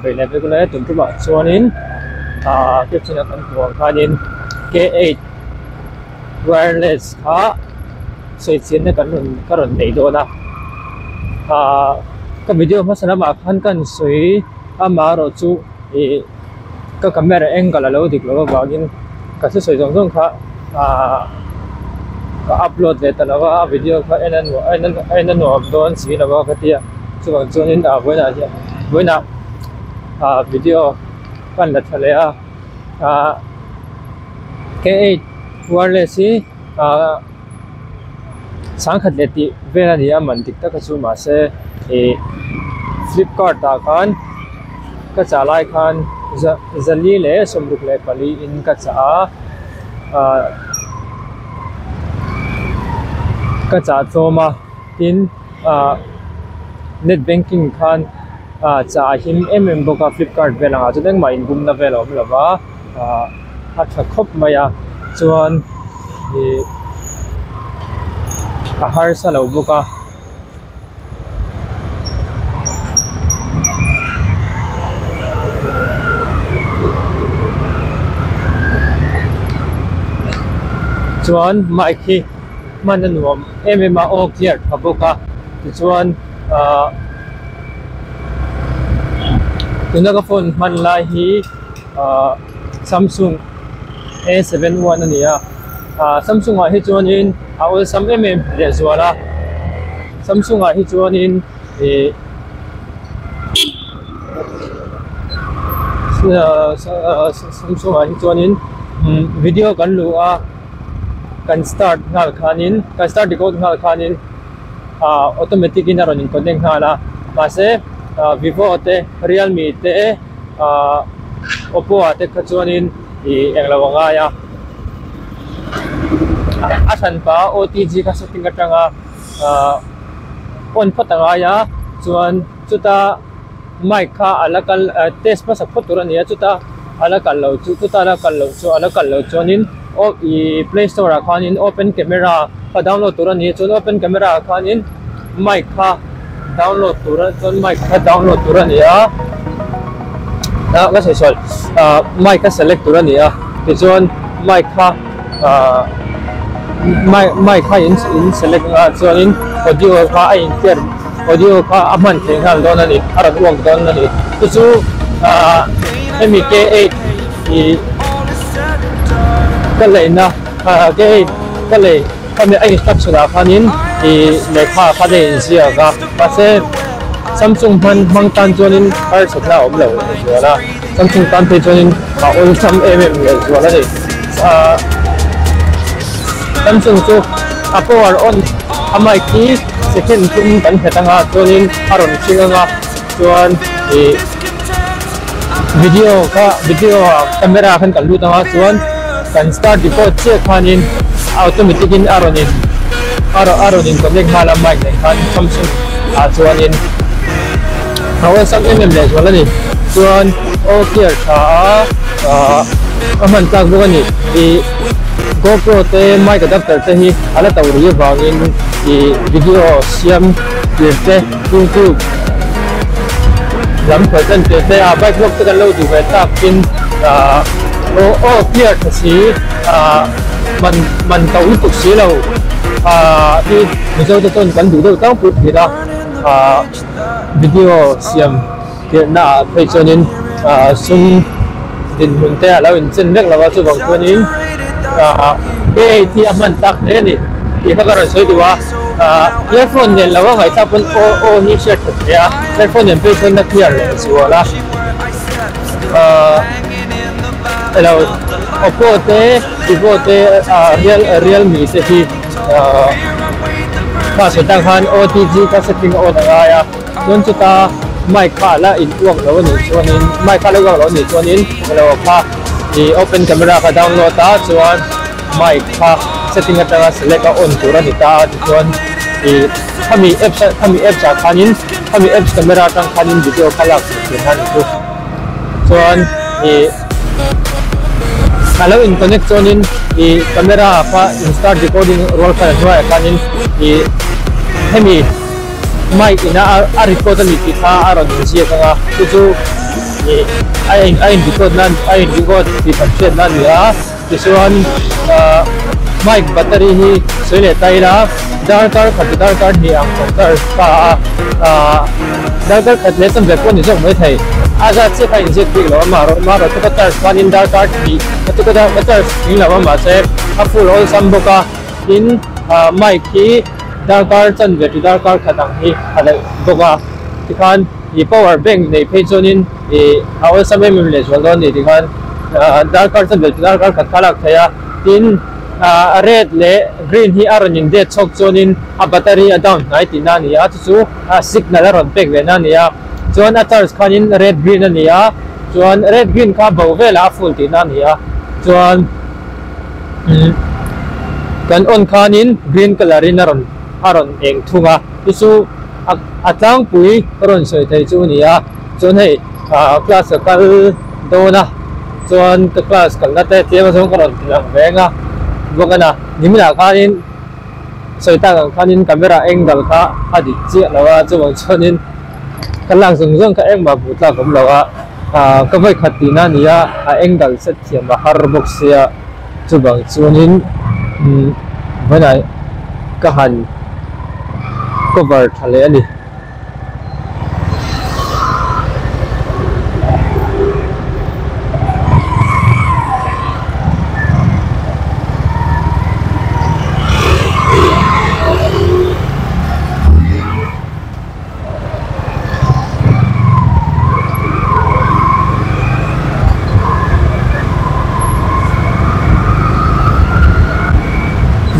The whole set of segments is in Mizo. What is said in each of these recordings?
Chibai leh vek ula tun tumah chuanin ahh caption a kan hmuh ang khanin K eight wireless kha sawi chianna kan rawn ka rawn nei dawn a ahh ka video hmasa lamah khan ka han sawi amaherawhchu ih ka camera angle a lo dik loh avangin ka thusawi zawng zawng kha ahh ka upload ve ta lo a a video kha en a nuam en a nuam dawn si lo a ka ti a chuvang chuanin ah vawiinah hian vawiinah ah video ka han la tha leh a ah K eight wireless hi ah sangkhat leh tih vel a ni a man dik taka chu mahse ih flipkart ah khan ka chah lai khan za zali leh sawmruk leh pali in ka chah a ah ka chah tlawm a tin ah net banking khan ah chah a him em em bawk a flipkart vel angah chuan engmah inbumna vel a awm lo va ah a tha khawp mai a chuan ih a harsa lo bawk a. Chuan mic hi hman a nuam em em a aw clear tha bawk a tichuan ahh tuna ka phone hman lai hi ahh Samsung A 71 a ni a ah Samsung ah hi chuanin a awlsam em em leh zual a Samsung ah hi chuanin ih Samsung ah hi chuanin video kan luh a kan start nghal khanin kan start record nghal khanin ah automatic in a rawn in connect nghal a mahse ah vivo te realme te ah oppo ah te kha chuanin ih englo a ngai a a hranpa otg kha setting atanga ah on phawt a ngai a chuan chuta mic kha a la kal ah test hmasa phawt tur a ni a chuta a la kal loh chu chuta a la kal loh chu a la kal loh chuanin aw ih play store ah khanin open camera kha download tur a ni a chuan open camera ah khanin mic kha download tur a chuan mic kha download tur a ni a ah ka sawi sawi ah mic kha select tur a ni a tichuan mic kha ah mic mic kha in in select a chuanin audio kha a in clear audio kha a hman theih nghal dawn a ni a rawn uak dawn a ni chu chu ah hemi K eight ih ka leina ah K eight ka lei. Khami a instruction ah khanin ih lehkha ah khan a inziak a mahse Samsung hman hmang tan chuanin harsatna a awm lo lehzual a Samsung tan phei chuanin a awlsam em em lehzual a ni ah Samsung chu a power on a mic hi second thum kan nghet anga chuanin a rawn hring anga chuan ih video kha video ah camera khan kan lut anga chuan kan start record chiah khanin automatic in a rawn in a rawn a rawn in connect nghal a mic nen khan Samsung ah chuanin a awlsam em em leh zual a ni chuan aw clear tha a ah a hman tlak bawk a ni ih GoPro te mic adapter te hi a la to rih avangin ih video siam tir te YouTube lam khawi chan tir te a bike vlog te kan lo duh ve tak in ah aw aw clear tha si ah man man to lutuk si lo ah hi mizo te chuan kan duh deuh tlangpui thin a ah video siam tirhna ah phei chuanin ah sum dinhmun te a lo inchen vek lo a chuvang chuanin ah hei hi a hman tak hle a ni tih kha ka rawn sawi duh a ah earphone nen lo a ngaihthlak pawn aw aw hi hriat that hle a earphone nen phei chuan a clear leh zual a ah elo oppo te vivo te ah real realme te hi ah kha sawi tak khan otg kha setting a on a ngai a. Chuan chuta mic kha a la in uak lo a nih chuanin mic kha a la uak lo a nih chuanin elo kha ih open camera kha download a chuan mic kha setting atanga select a on tur a ni ta a tichuan ih khami apps a khami apps ah khanin khami apps camera atang khanin video kha lak theih thin a ni chu chuan ih a lo in connect chuanin ih camera kha in start recording rual khan a hnuaiah khanin ih hemi. Mic ina a record a ni tih kha a rawn inziak ang a, chu chu Ih a in a in record nan a in record tih kan hriat na a ni a tichuan ah mic battery hi sawi leh ta ila darkar khat darkar hnih ang kan charge ta a ah darkar khat leh chanve pawh a ni zawk mai thei a zat chiah kha a inziak bik lo a marawh marawh chu ka charge khanin darkar hnih ka chu ka charge tling lo a mahse a full awlsam bawk a tin ah mic hi darkar chanve chu darkar khat ang hi a daih bawk a tikhan. Ih power bank neih phei chuanin ih a awlsam em em leh zual dawn a ni tikhan ah darkar chanve chu darkar khat kha a lak theih a tin ah red leh green hi a rawn in det chhawk chuanin a battery a down hnai tihna a ni a chu chu a signal a rawn pek ve na a ni a chuan a charge khanin red green a ni a chuan red green kha bo velah a full tihna a ni a chuan umm kan on khanin green colour in a rawn a rawn eng thung a chu chu. A tlangpui ka rawn sawi thei chu a ni a, chuan hei ah class ka kal dawn a, chuan ka class kalna te tlem azawng ka rawn ti lang ve ang a, bawk a na niminah khanin sawi tak ang khanin camera angle kha a dik chiah lo a, chuvang chuanin ka lak zawng zawng kha engmah hmuh tlak awm lo a, ah ka vawi khat tihna a ni a, a angle set thiam a har bawk sia, chuvang chuanin umm vawiinah ka han. cover tha leh a ni.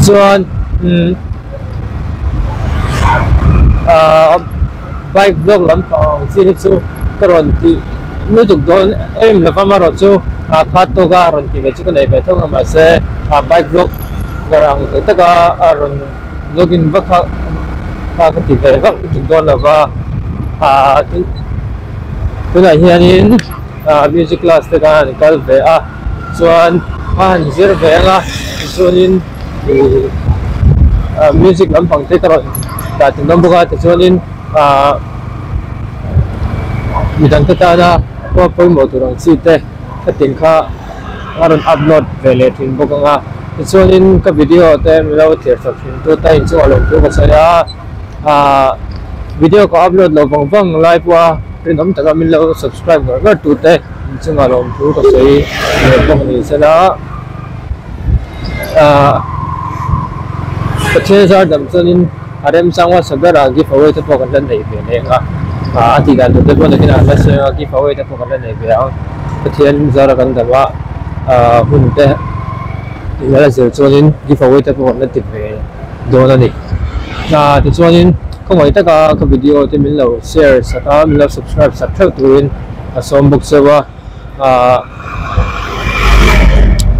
Chuan umm ahh bike vlog lampang ang chi hi chu ka rawn tih lutuk dawn em lova amaherawhchu ah khat tawka rawn tih ve chu ka nei ve thung a mahse ah bike vlog gar ang tak taka a rawn vlog in vak kha kha ka ti ve vak lutuk dawn lova ah tunah hianin ah music class te khan an kal ve a chuan a han zir ve ang a tichuanin. Ih music lampang te ka rawn dah tum dawn bawk a tichuanin ah midang te tana pawh pawimawh tur ang chi te hetiang kha a rawn upload ve leh thin bawk ang a tichuanin ka video te min lo thlir chak thin tu te inchungah lawm thu ka sawi a ah video ka upload loh vang vang lai pawha rinawm taka min lo subscribe ngar ngar tu te inchungah lawm thu ka sawi leh bawk ni sela. Ahh Pathian zar dam chuanin a remchang hmasa berah give away te pawh kan la neih ve leh ang a, ah a tih dan tur te pawh nakinah an la sawi ang a give away te pawh kan la neih ve ang Pathian zara kan dam a ah hun te la la zir chuanin give away te pawh kan la ti ve dawn a ni. Ah tichuanin khawngaih taka ka video te min lo share sak a min lo subscribe sak theuh turin ka sawm bawk cheu a. Ahh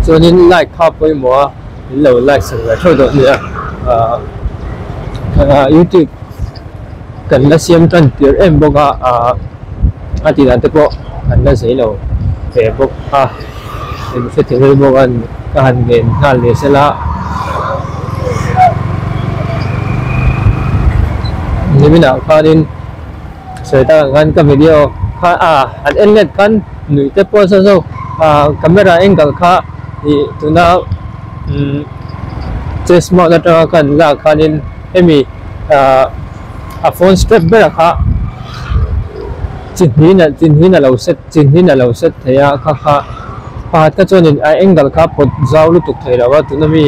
chuanin like kha pawimawh a min lo like sak ve theuh dawn nia ahh ah youtube kan la siam tan tir em bawk a ahh a tih dan te pawh kan la zei lo ve bawk a in hre thei bawk a ka han ngen nghal leh sela niminah khanin. Sawi tak ang khan ka video kha a an en let khan nuih te pawh saw zawk ah camera angle kha ih tuna umm chest mount atanga ka han lak khanin hemi ah a phone strap berah kha chi hnin a chi hnin a lo set chi hnin a lo set thei a kha kha pakhat kha chuanin a angle kha pawt zau lutuk thei lo a tuna mi.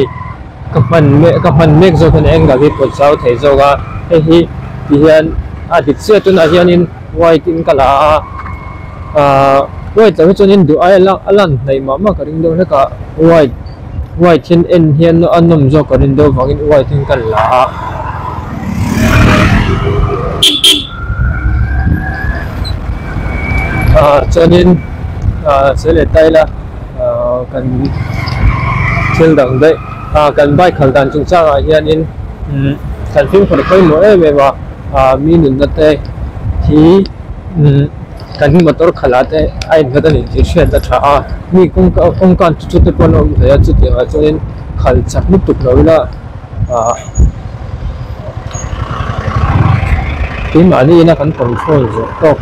Ka hman mek ka hman mek zawk hian angle hi pawt zau thei zawk a hei hi ti hian a dik chiah tunah hianin white in ka la a ahh white loh hi chuanin duh aia a lan hnaih mah mah ka ring deuh hlek a white white hian en hian a nawm zawk ka rin deuh vangin white in ka la a. Ahh chuanin ahh sawi leh ta ila. Ahh kan thil dang daih ah kan bike khalh dan chung changah hianin umm kan fimkhur pawimawh em em a ah mi nunna te hi umm kan motor khalh ah te a innghat a ni tih hriat a tha a mi kawngka kawngka an chu te pawh an awm thei a chutiang ah chuanin khalh chak lutuk lo ila ah keimahni ina kan control zawh tawk.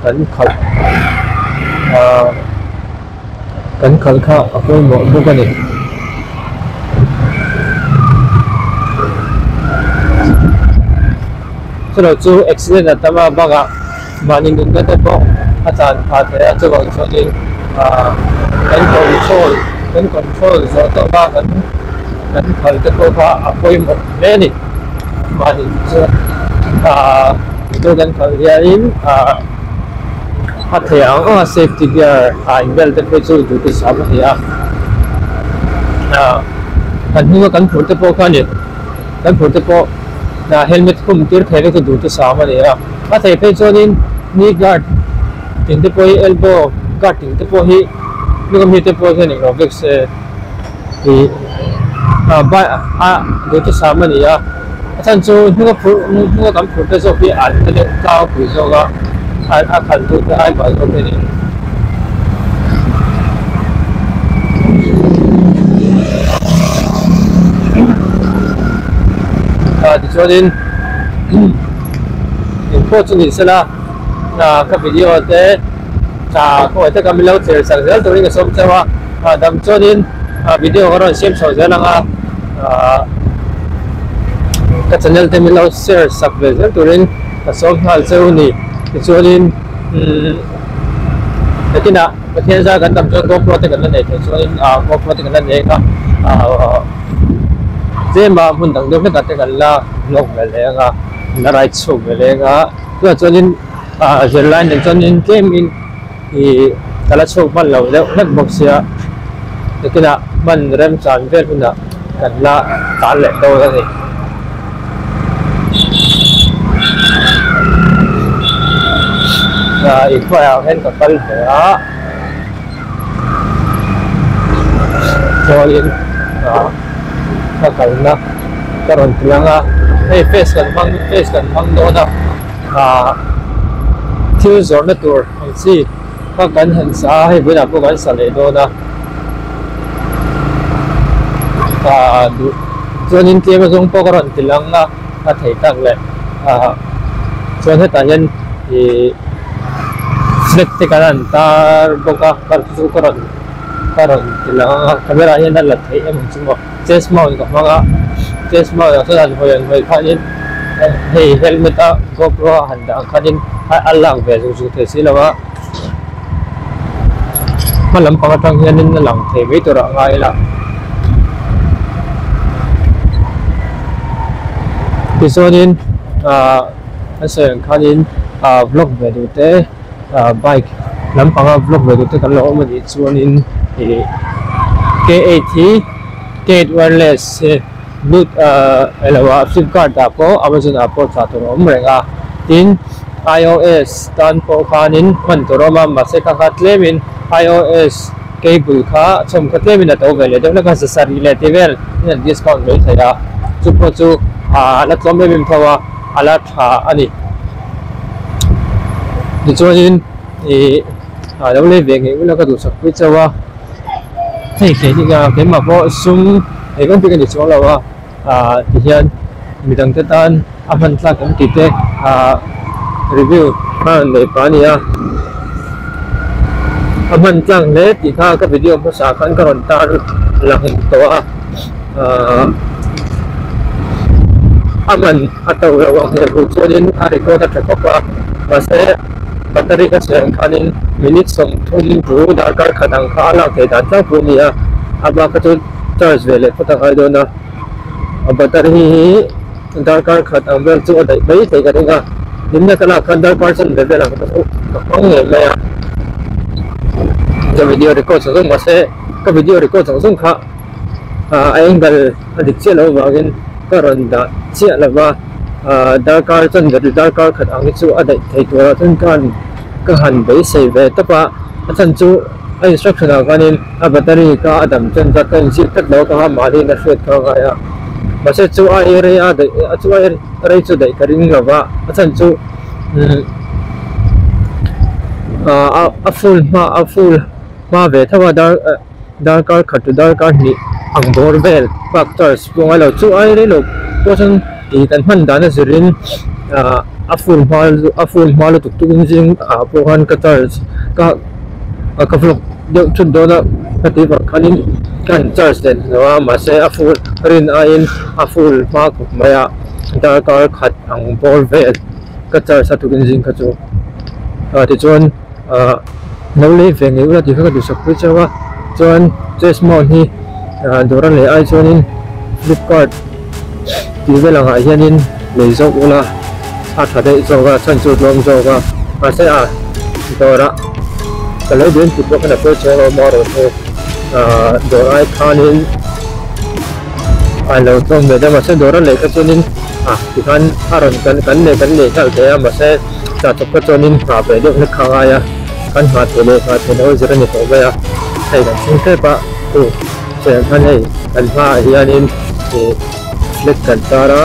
kan khalh ah kan khalh kha a pawimawh bawk a ni. Chutah chu accident a tam a bakah mahni nunna te pawh a tlan phah thei a chuvang chuanin ah kan control kan control zawh tawk a kan kan khalh te pawh kha a pawimawh hle a ni mahni chuan ah motor kan khalh hianin ah a thei ang ang a safety gear ah inbel te phei chu duty sam a ni a ah kan hnunga kan phur te pawh kha a ni kan phur te pawh helmet khum tir thei vek chu duty sam a ni a. A thei phei chuanin knee guard ting te pawh hi elbow guard ting te pawh hi hnung ami te pawh hian englo vek se ih ah bike a duhthusam a ni a a chhan chu hnunga phurh hnunga kan phurh te zawk hi an te deuh tlangpui zawk a a khalh tu te ai mah zawk hi a ni. Ah tichuanin. Engpawh chu ni sela ka video te khawngaih taka min lo thlir sak zel turin ka sawm chauh a dam chuanin video ka rawn siam chho zel ang a ka channel te min lo share sak ve zel turin ka sawm nghal cheu a ni tichuanin umm hetinah Pathian zar kan dam chuan GoPro te kan la nei thei chuanin GoPro te kan la nei ang a. Tlema hmun dang deuh hlekah te kan la vlog ve leh ang a, la ride chhuak ve leh ang a, tunah chuanin ah zirlai nen chuanin tlemin ih ka la chhuak hman lo deuh hlek bawk sia nakinah hman remchan vel hunah kan la tan leh dawn a ni. Ah inhnuaiah hian ka kal ve a. Chuanin ah ka kalna ka rawn ti ang a hei face kan hmang face kan hmang dawn a ah thil zawrhna tur ang chi kha kan han sa a hei bulah pawh kan sa leh dawn a ah duh chuanin tlem azawng pawh ka rawn ti lang a a thei tak leh ah chuan hetah hian ih. Flag te kan han tar bawk a kar chu ka rawn ka rawn ti lang ang a camera hian a la theih em ang chu maw chest mount ka hmang a chest mount ah chuan han hawi han hawi khanin hei helmet a gopro a han dah ang khanin a lak ve zung zung thei si lo a hma lampang atang hianin a lang thei mai tur ah a ngai ila tichuanin ahh. An sawi ang khanin ah vlog ve duh te ah bike lampanga vlog ve duh te kan lo awm a nih chuanin ih K eight hi K eight wireless hi bluet ah elo ah flipkart ah pawh amazon ah pawh chah tur a awm reng a tin ios tan pawh khanin hman tur a awm a mahse kha kha tlemin ios cable kha chhawm kha tlemin a to ve leh deuh hlek a zasarih leh tih vel in an discount mai thei a chu pawh chu ah la tlawm em em tho a. A la tha a ni. Tichuanin ih a lo lei ve ngei ula ka duhsak pui chauh a, hei keini nga keimah pawh sum ei vang bik a ni chuang lo a, ah tihian midang te tan a hman tlak awm tih te ah review a rawn nei pah a ni a, a hman tlak hle tih kha ka video hmasa khan ka rawn tar lang tawh a. Ahh a man a to loh ang hmel huh chuanin a record a tha khawp a mahse battery ka sawi ang khanin minute 30 thu darkar khat ang kha a lak theih dan tlangpui a ni a a bak kha chu charge ve leh phawt a ngai dawn a a battery hi darkar khat ang vel chu a daih mai thei ka ring a hlimna ka lak khan darkar chanve vel ang kha chu ka hmang ngei mai a ka video record zawng zawng mahse ka video record zawng zawng kha. ah a angle a dik chiah loh avangin ka rawn dah chiah lo va ah darkar chuan darkar khat ang hi chu a daih thei turah chuan ka han ka han beisei ve tawp a a chhan chu a instruction ah khanin a battery kha a dam chuan zat ka inzir tlat lo a ka mahni a hriat kha a ngai a mahse chu a rei a daih a chu a rei chu daih ka ring lo va a chhan chu umm ah a full hma a full hma ve tho a dar. Darkar khat chu darkar hnih ang bawr vel park charge pawh a ngailo chu ai rei lo pawh chuan ih kan hman dan a zirin A full hma a full hma lutuk tukin zing ah pawh khan ka charge ka ka vlog deuh thut dawn a ka tih vang khanin ka han charge leh hnuhnawh a mahse a full rin aiin a full hma khawp mai a darkar khat ang bawr vel ka charge a tukin zing kha chu ah tichuan ah lo lei ve ngei ula tih kha ka duhsak pui chauh a chuan chest mount hi ah dawr a lei ai chuanin flipkart tih vel angah hianin lei zawk ula a tha daih zawk a chhan chu tlawm zawk a mahse a dawrah ka lo duhin tih pawh khan a pawi chuang lo maw rawh chu ah dawr ai khanin a lo tlawm ve deuh mahse dawr a lei kha chuanin ah tikhan a rawn kan kan lei kan lei nghal thei a mahse tah chawp kha chuanin nghah ve deuh hlek kha a ngai a kan nghah theih leh nghah theih loh a zir a ni tawh mai a hei kan thleng tep a chu cheng khan hei kan hmaah hianin ih flag kan tar a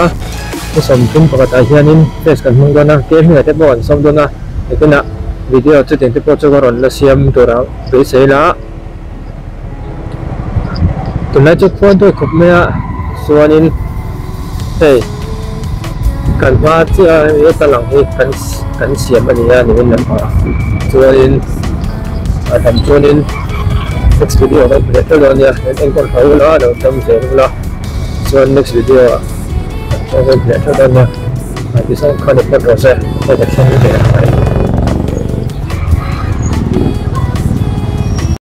ni sawmthum pakhatah hianin flag kan hmang dawn a kem hmingah te pawh kan sawm dawn a nakinah video chutiang te pawh chu ka rawn la siam tur ang beisei la tunlai chu khuan dawi khawp mai a chuanin hei kan hma chiah a he ta lang hi kan kan siam a ni a niin lampangah chuanin a dang chuanin next video kan hmu leh teuh dawn nia en enkawl tho ula lo dam zel ula chuan next video ah kan hmu leh teuh dawn nia a ti zawng khan i phawt rawh se hei ka thleng leh ang.